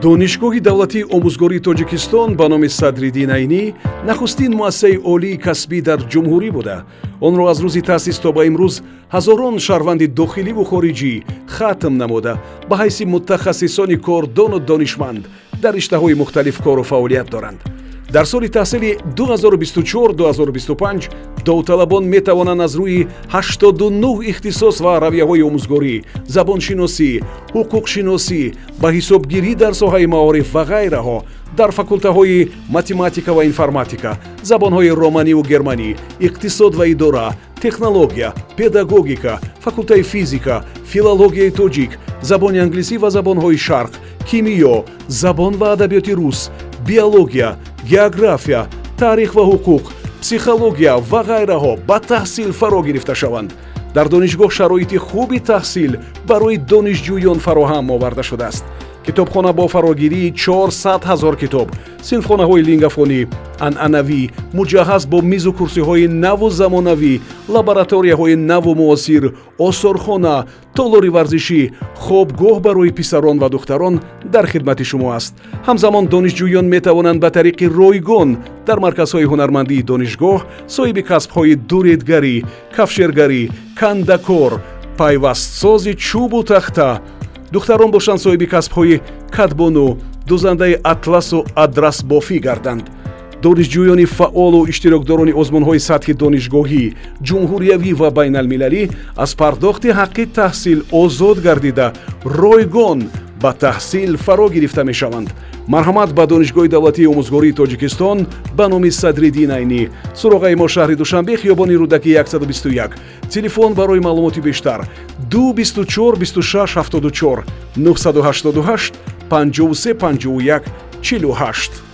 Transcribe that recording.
Донишгоҳи давлатии омӯзгории Тоҷикистон ба номи Садриддин Айнӣ нахустин муассисаи олии касбӣ дар ҷумҳурӣ буда, онро аз рӯзи таъсис то ба имрӯз ҳазорон шаҳрванди дохиливу хориҷӣ хатм намуда, ба ҳайси мутахассисони кордону донишманд дар риштаҳои мухталиф кору фаъолият доранд. Дар соли таҳсили 2024-2025 довталабон метавонанд аз рӯи 89 ихтисос ва равияҳои омӯзгорӣ, забоншиносӣ, ҳуқуқшиносӣ, ба ҳисобгирӣ дар соҳаи маориф ва ғайраҳо дар факултаҳои математика ва информатика, забонҳои романиву германӣ, иқтисод ва идора, технология, педагогика, факултаи физика, филологияи тоҷик, забони англисӣ ва забонҳои шарқ, кимиё, забон ва адабиёти рус, биология, география, таърих ва ҳуқуқ, психология ва ғайраҳо ба таҳсил фаро гирифта шаванд. Дар донишгоҳ шароити хуби таҳсил барои донишҷӯён фароҳам оварда шудааст: китобхона бо фарогирии 400 ҳазор китоб, синфхонаҳои лингафонӣ, анъанавӣ, муҷаҳҳаз бо мизу курсиҳои наву замонавӣ, лабораторияҳои наву муосир, осорхона, толори варзишӣ, хобгоҳ барои писарон ва духтарон дар хидмати шумо аст. Ҳамзамон донишҷӯён метавонанд ба тариқи ройгон дар марказҳои ҳунармандии донишгоҳ соҳиби касбҳои дуредгарӣ, кафшергарӣ, кандакор, пайвастсози чӯбу тахта, духтарон бошанд, соҳиби касбҳои кадбону, дузандаи атласу адрасбофӣ гарданд. Донишҷӯёни фаъолу иштирокдорони озмунҳои сатҳи донишгоҳӣ, ҷумҳуриявӣ ва байналмилалӣ аз пардохти ҳаққи таҳсил озод гардида, ройгон ба таҳсил фаро гирифта мешаванд. Марҳамат ба Донишгоҳи давлатии омӯзгории Тоҷикистон ба номи Садриддин Айнӣ. Суроғаи мо: шаҳри Душанбе, хиёбони Рӯдакӣ, 121. Телефон барои маълумоти бештар: 2 24 26 74, 988 53 51 48.